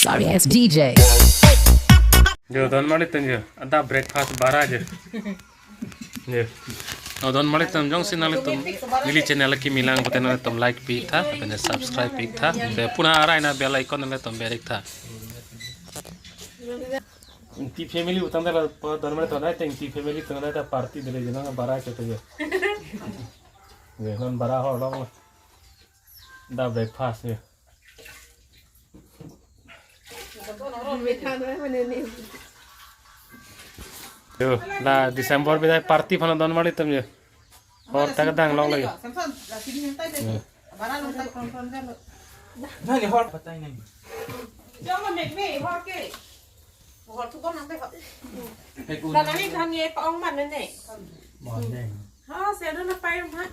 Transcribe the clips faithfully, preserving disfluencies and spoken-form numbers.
Sorry, S D J. Jo, don marli atum jo. Adap breakfast bara jo. Jo. O, don marli atum, jongsi nanglitum neli channel kimi lang pute nanglitum like pi tha, lapen subscribe pi tha. Lapen puna arai na bell icon nanglitum ber ik tha. Ingti family utang dala pa don marli atum, ai te Ingti family utang dala ta party dele jo, nang bara cho te jo. Jo, non bara hor long. Adap breakfast jo. Jo, la December bidai party aphan don marli atum jo. Hor ta kedang long lagi. Jo. Nani hor patai nai. Jong mek me hor ke. Hor tu bon nang pe hor. Hei kun. Nani kan ye pa-ong man ne. Mon deng. Ha, se do na pa-ong ha.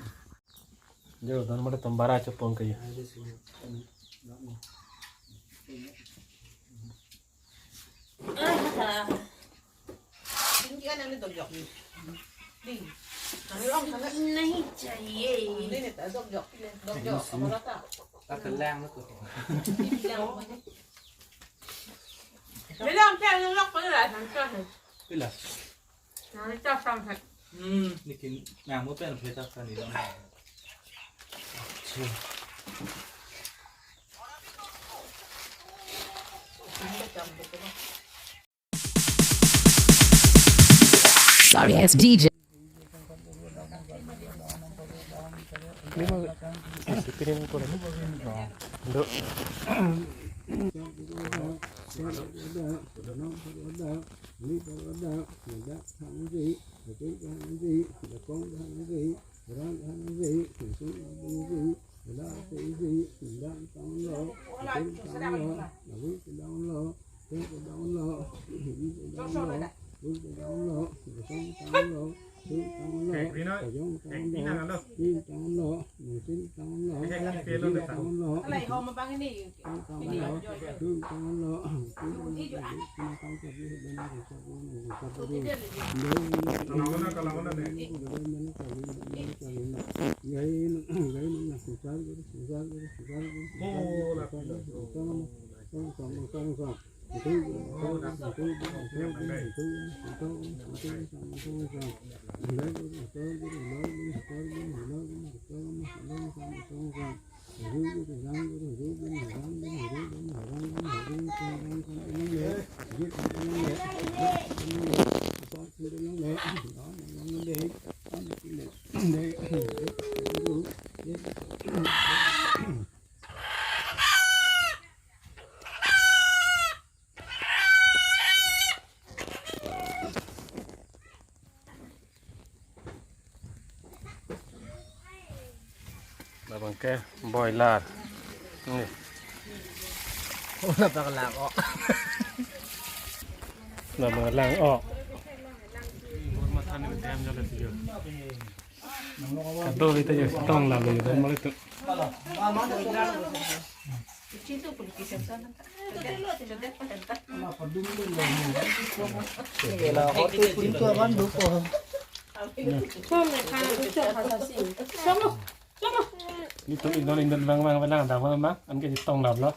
Jo, don marli atum bara chepong ke jo. Aha. Tinggi kan yang ni dok jok ni. Ding. Kami rom sana. Nahi chahiye. Ni ni tak dok jok ni. Dok jok. Apa rata? Tak kelang tu. Bilang kan yang lok pada lah sampai. Bila? Nang ta sang hat. Hmm, nikin nang mo pen phe ta kan ni dong. Acha. Sorry, S D J. Ini mah, eh, si piring ko ni. Do. Labang ke boiler. Ni. Oh, labang lang, oh. Labang lang, oh. Kado kita ya, tong lalu itu, malu itu. Itum indon indon bang bang bang dah bang bang, anke jitong dap lo.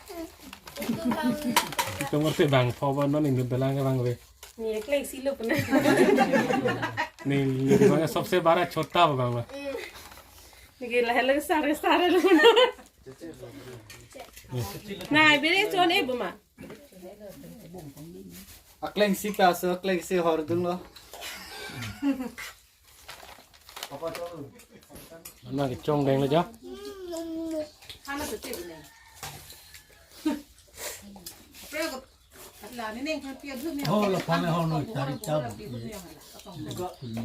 Itum ngerti bang, po bang non indon belang ke bang be. Ni kleng silo pun. Ni, ni bang sobse bara chota bang bang. Ni ke lahai lagi sare sare lo. Nai beri chon e buma. Akleng si pa so, akleng si hordung lo. Mana kechong deng lo ja. Oh, lo pan ho no, tari tab.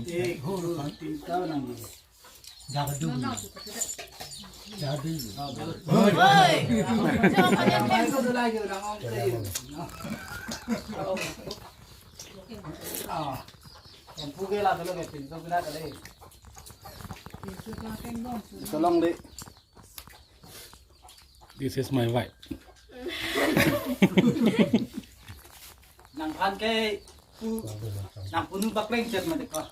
Eh, ho lo pan tin ta nang. Jadu. Jadu. Hoi. Ah. Yang puge la dulu ke pintu kena kali. Tolong deh. This is my wife. Nang phan ke pu, nang punu bakleng chet mati ko.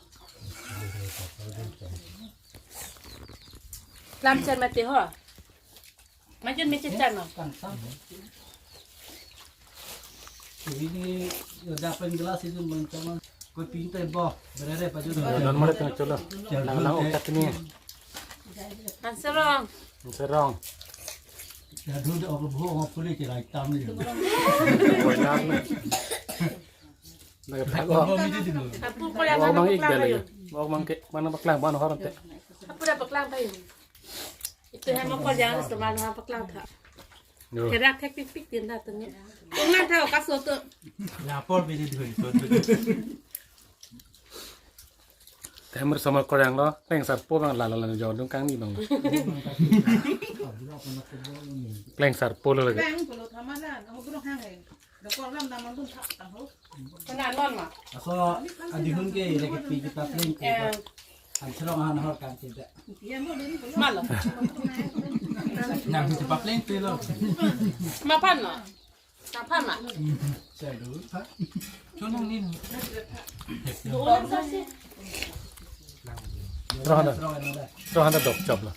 Lam chet mati ho. Macam macam chan no. Ini udah pen gelas itu mencama. Koi pintai bo, berere paju. Ya, non mare tengah cholo. Nang nang okat ni. Anserong. Anserong. Ya, dulu aku bohong, aku boleh kira hitam ni. Boiler ni. Lagi tak. Aku kau yang Bawang mana mang ik paklang dah lagi. Bawang mang ke, mana paklang, mana orang te. Aku dah paklang tayo. Itu yang mau kau jangan sama orang paklang tak. Yo. Kira kek pik pik din dah tengah. Tungan tahu kaso tu. Lapor bini dua itu. Temer sama korang lo, pleng sarpo bang lala lana jodung kang ni bang. Pleng sarpo lo lagi. Bang, kalau tamalan, aku belum hang eh. Dokor lam nama dun tak tahu. Kena non ma. Aku adihun ke lagi pi kita pleng ke. Eh. Anserong han hor kan tidak. Malo. Nang cepat pleng tu lo. Mapan ma. Mapan ma. Saya dulu pak. Chonong ni. Dolan sasi. Rohana. Rohana dok chop lo.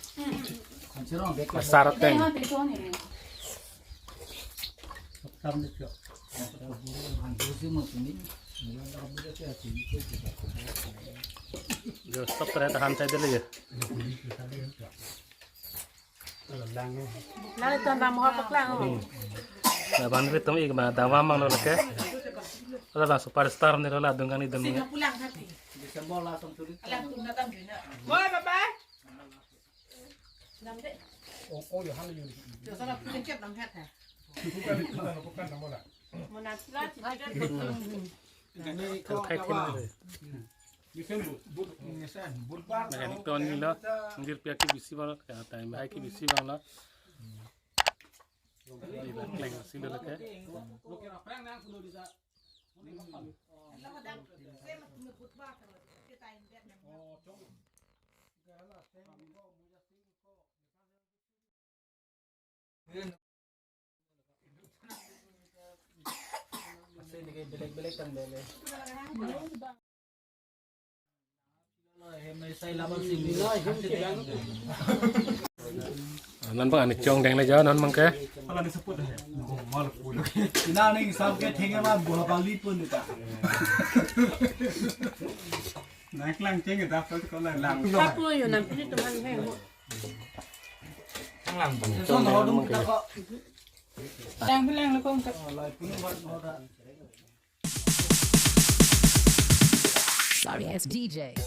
Anserong bek. Asar teng. Yo, stop kereta han saya dulu ya. Lagi tuan ram hor paklang. Hmm. Nah, ban rit tum ik ma dawa mang lo lake. Ala bang superstar ni lo la dungan ni dun. Sini pulang hati. Desember langsung tulis. Alang tun datang dina. Boy, bye bye. Kau kau ya hal yun. Dia sana punya cek dalam hat ha. Bukan bukan bukan nama lah. Mana sila tidak. Kau kau kau. Nang ni ton ni lo, ngir pia ke bisi bang lo, ya time hai ke bisi bang lo. Di ba kleng si lo ke. Masih di belek-belek kan bele. Sai laban sini. Non bang ani chong deng le ja non bang ke. Ala ni seput dah. Mal pun. Ina ning sam ke thengnya ma buah bali pun ta. Naik lang cheng dah kalau lang. Kapu yo nam pini teman hai. Lang lang lo kong tak. Sorry, it's D J.